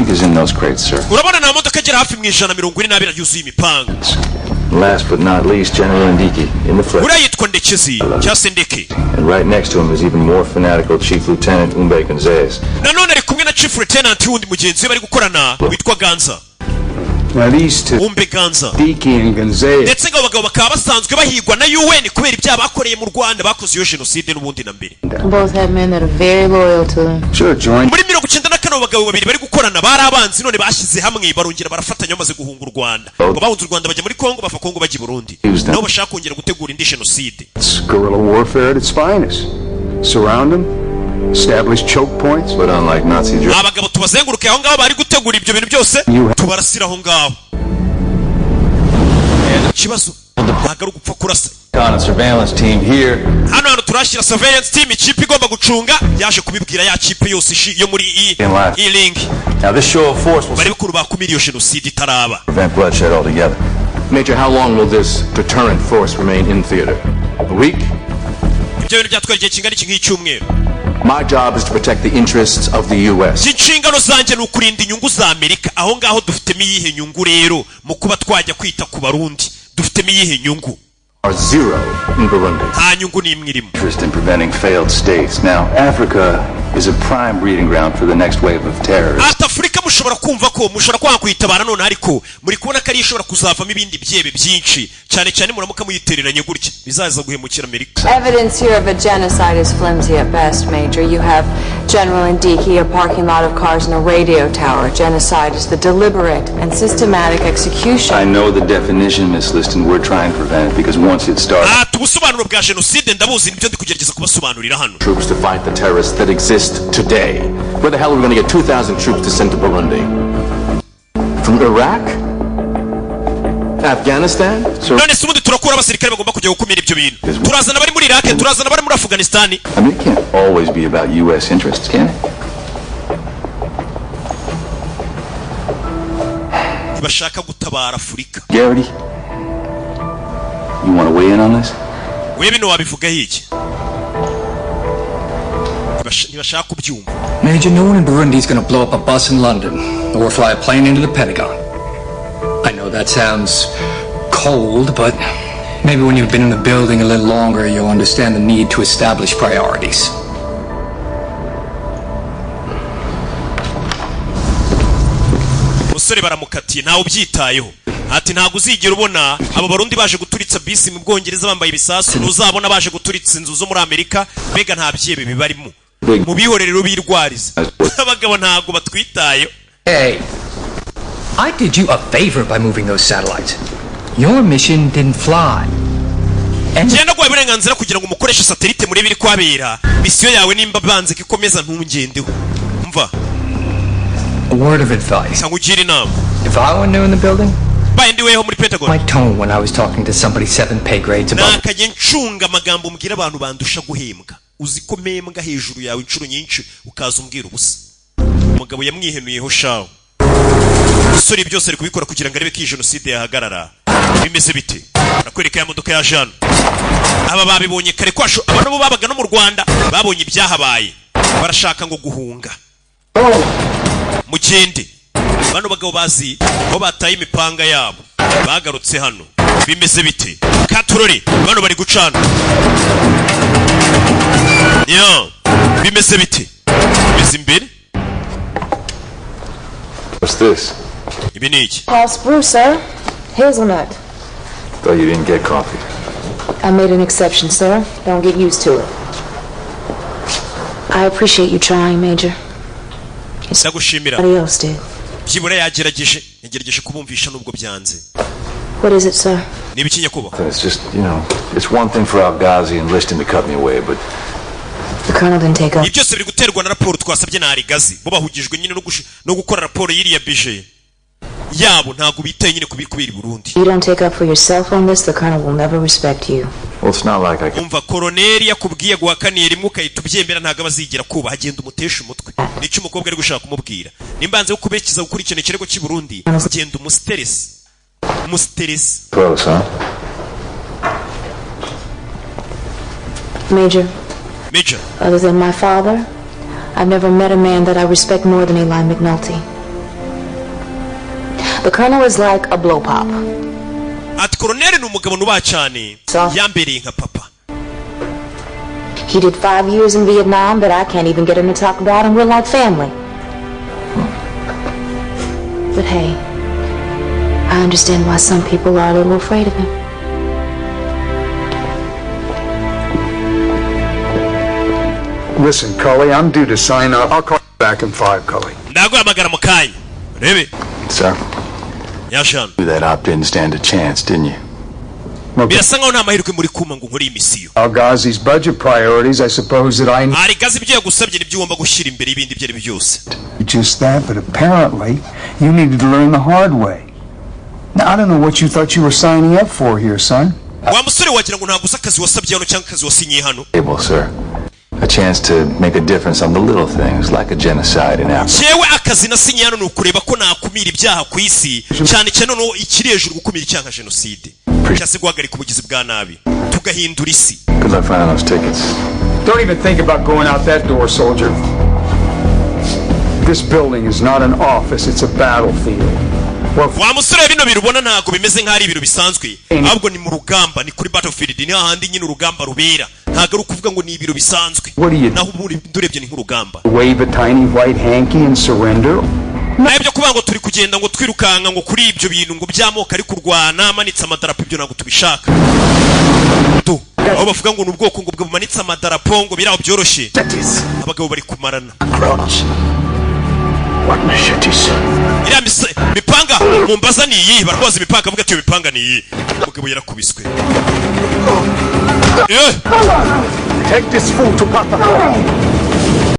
think is in those crates, sir? Urabona nta modoka agera hafi mu 142 yuzuye imipanga. Last but not least, General Ndiki in the flesh. Uriya yitwa Ndekezi cyangwa se Ndeke. And right next to him is even more fanatical Chief Lieutenant Umbe Gonzalez. Nanone ari kumwe na Chief Lieutenant wundi mugenzi we bari gukorana witwa Ganza. Now these two, Umbe Ganza. Diki and Gonzalez, Ndetse ngo abo bagabo bakaba basanzwe bahigwa na UN kubera ibyaha bakoreye mu Rwanda, bakoze iyo jenoside n'ubundi na mbere. Both have men that are very loyal to them. should have joined. Muri 94 abo bagabo babiri bari gukorana bari abanzi, none bashyize hamwe barongera barafatanya bamaze guhunga u Rwanda. Ngo bahunze u Rwanda bajya muri Kongo, bava Kongo bajya i Burundi, nabo bashaka kongera gutegura indi jenoside. It's guerrilla warfare at its finest. Surround them, establish choke points. But unlike Nazi Germany, Abagabo tubazenguruke aho ngaho bari gutegura ibyo bintu byose, tubarasira aho ngaho. Ikibazo ntabwo ari ugupfa kurasa. Recon surveillance team here. Hano hantu turashyira surveillance team, ikipe igomba gucunga. Yaje kubibwira ya kipe yose yo muri i link. Now this show of force will Barebe ukuntu bakumira iyo jenoside itaraba. prevent bloodshed altogether. Major, how long will this deterrent force remain in theater? A week? Ibyo bintu byatwara igihe kingana iki? Nk'icyumweru. My job is to protect the interests of the U.S. Inshingano zanjye ni ukurinda inyungu za Amerika. Aho ngaho dufitemo iyihe nyungu rero mu kuba twajya kwita ku Barundi? Dufitemo iyihe nyungu? Are zero in Burundi. Nta nyungu n'imwe irimo. Interest in preventing failed states. Now, Africa is a prime breeding ground for the next wave of terrorism. Ati Afurika mushobora kumva ko mushobora kwanga kuyitabara none, ariko muri kubona ko ariyo ishobora kuzavamo ibindi byebe byinshi cyane cyane. Muramuka muyitereranye gutya, bizaza guhemukira Amerika. Evidence here of a genocide is flimsy at best, Major. You have General Ndiki, a parking lot of cars, and a radio tower. Genocide is the deliberate and systematic execution. I know the definition, Miss Liston. We're trying to prevent it because once it starts, Ati ubusobanuro bwa jenoside ndabuzi, nibyo ndi kugerageza kubasobanurira hano. Troops to fight the terrorists that exist today. Where the hell are we going to get 2,000 troops to send to Burundi? From Iraq? Afghanistan? None se ubundi turakura abasirikare bagomba kujya gukumira ibyo bintu? Turazana abari muri Iraq? Turazana abari muri Afghanistan? I mean, it can't always be about U.S. interests, can it? Ntibashaka gutabara Afurika. Garrity, you want to weigh in on this? We bino wabivugaho iki? Ntibashaka kubyumva. Major, no one in Burundi is going to blow up a bus in London or fly a plane into the Pentagon. I know that sounds cold, but maybe when you've been in the building a little longer, you'll understand the need to establish priorities. Umusore baramukatiye, ntawe ubyitayeho. Ati ntabwo uzigera ubona abo Barundi baje guturitsa bisi mu Bwongereza bambaye ibisasu, ntuzabona baje guturitsa inzu zo muri Amerika. Mbega nta byebe bibarimo, mu bihorere rero birwariza. Abagabo ntabwo batwitayeho. Hey, I did you a favor by moving those satellites. Your mission didn't fly. Ngenda guhaye uburenganzira kugira ngo umukoreshe satellite murebe iri kwabera. Misiyo yawe nimba banze ko ikomeza, ntungendeho, mva. A word of advice. Cyangwa ugira inama. If I were new in the building, Mbaye ndi weho muri Pentagon, my tone when I was talking to somebody seven pay grades above. Nakajya ncunga amagambo mbwira abantu bandusha guhembwa. Uzi ko mpembwa hejuru yawe inshuro nyinshi, ukaza umbwira ubusa. Umugabo yamwihenuyeho shawo. Umusore byose ari kubikora kugira ngo arebe ko iyi jenoside yahagarara. Bimeze bite? Arakwereka ya modoka ya jane. Aba babibonye kare ko aba nabo babaga no mu Rwanda, babonye ibyahabaye, barashaka ngo guhunga. Mugende, bano bagabo bazi aho bataye imipanga yabo, bagarutse hano. Bimeze bite katurori? Bano bari gucana yo. Bimeze bite? Bimeze imbere. What's this? Ibi ni iki? House brew, sir. Hazelnut. Thought you didn't get coffee. I made an exception, sir. Don't get used to it. I appreciate you trying, Major. Ndagushimira. Somebody else did. Byibura yagerageje kubumvisha nubwo byanze. What is it, sir? Ni ibiki, nyakubahwa? It's just, it's one thing for Alghazi and Liston to cut me away, but The colonel didn't take up. Ibi byose biri guterwa na raporo twasabye na Arigazi. Bo bahugijwe nyine no gukora raporo y'iriya bije yabo, ntabwo bitaye nyine kubikubira i Burundi. You don't take up for yourself on this, the colonel will never respect you. Well, it's not like I can. Umva, koroneri yakubwiye guhakaniye rimwe ukahita ubyemera, ntabwo aba azigera kubaha. Agenda umutesha umutwe. Nicyo umukobwa ari gushaka kumubwira. Nimba yanze kukubekiza gukurikirana ikirego cy'i Burundi, genda umusteresi, umusteresi. Close, huh? Major, Major, other than my father, I've never met a man that I respect more than Eli McNulty. The colonel is like a blow pop. Ati koroneri ni umugabo nubaha cyane, yambereye nka papa. He did 5 years in Vietnam that I can't even get him to talk about, and we're like family. But hey, I understand why some people are a little afraid of him. Listen, Cully, I'm due to sign up. I'll call you back in 5, Cully. Ndaguhamagara mu kanya, urebe. Sir, yashana. That op didn't stand a chance, didn't you? Birasa nkaho nta mahirwe muri kuma ngo nkore iyi misiyo. Al Ghazi's budget priorities, I suppose that I Hari gazi, ibyo yagusabye nibyo ugomba gushyira imbere y'ibindi ibyo ari byo byose. Just that, but apparently you needed to learn the hard way. Now, I don't know what you thought you were signing up for here, son. Wa musore, wagira ngo ntabwo uzi akazi wasabye hano cyangwa akazi wasinyiye hano. Able, sir. A chance to make a difference on the little things, like a genocide in Africa. Jewe akazi nasinyiye hano ni ukureba ko nakumira ibyaha ku isi, cyane cyane noneho ikiri hejuru gukumira icyaha nka jenoside cyangwa se guhagarika ubugizi bwa nabi, tugahindura isi. Good luck finding those tickets. Don't even think about going out that door, soldier. This building is not an office, it's a battlefield. Well, Wa musore, bino biro ubona ntabwo bimeze nk'aho ari ibiro bisanzwe, ahubwo ni mu rugamba, ni kuri battlefield, ni hahandi nyine urugamba rubera. Ntabwo ari ukuvuga ngo ni ibiro bisanzwe, naho ubundi urebye ni nk'urugamba. Wave a tiny white hanky and surrender. Naho ibyo kuvuga ngo turi kugenda ngo twirukanka ngo kuri ibyo bintu ngo by'amoko ari kurwana amanitse amadarapo, ibyo ntabwo tubishaka. Tu aho bavuga ngo ni ubwoko ngo bumanitse amadarapo ngo biraho byoroshye, abagabo bari kumarana. What machetes? Iriya mipanga mumbaza ni iyi, barabaza imipanga, avuga ati iyo mipanga ni iyi. Umugabo yarakubiswe. Take this fool to Papa.